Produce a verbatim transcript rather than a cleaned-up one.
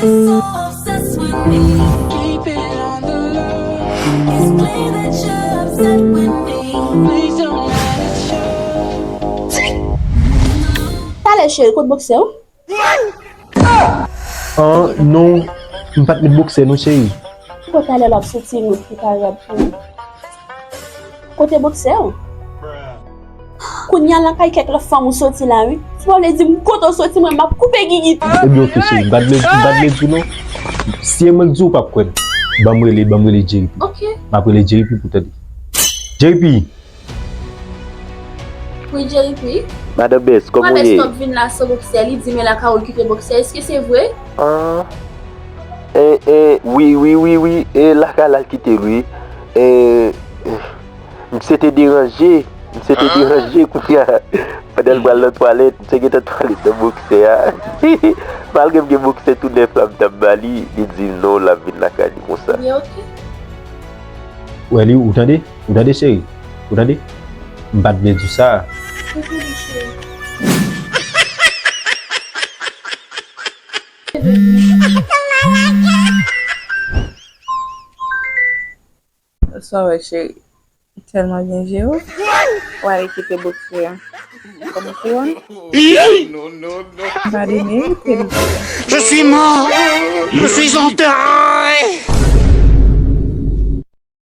So obsessed with me. Keep it on the low. It's clear that you're upset with me. Please don't let it show. Talè cheri, kot boksè w? An, non, m pa t met boksè non cheri. Kot talè l ap soti, nou ki parab pou ou? Kote boksè w? Kounye a lakay kèk lòt fanm ou soti la wi. Si w pa vle di m kote w soti, mwen m ap koupe gigit. Ebyen oke cheri, m pa t met, m pa t met di w non. Si e mwen k di w, w p ap kwè m. Ban m rele, ban m rele J P. Ok. M ap rele J P pou tande. J P, Wi, J P. Madan Bès, kòman w ye? Stop vin la san boksè, li di men lakay ou l kite boksè. Èske se vre? Ah. E, e, wi, wi, wi, wi. E lakay la l kite l wi. E, misye te deranje. Misye te deranje kounye a. Pandan l pral nan twalèt, misye gentan twalèt nan boksè a. Malgre m gen boksè tou nèf la, m t ap ba li, li di non, l ap vin lakay li konsa. Byen, ok. Wè li, ou tande? Ou tande cheri? Ou tande? M pa t vle di sa. Kote li, cheri? Sa w wè, cheri? Tèlman byen jere w. W ale kite boksè a. Kòm kouwòn. M pa demerite li. Je suis mort. Je suis enterré.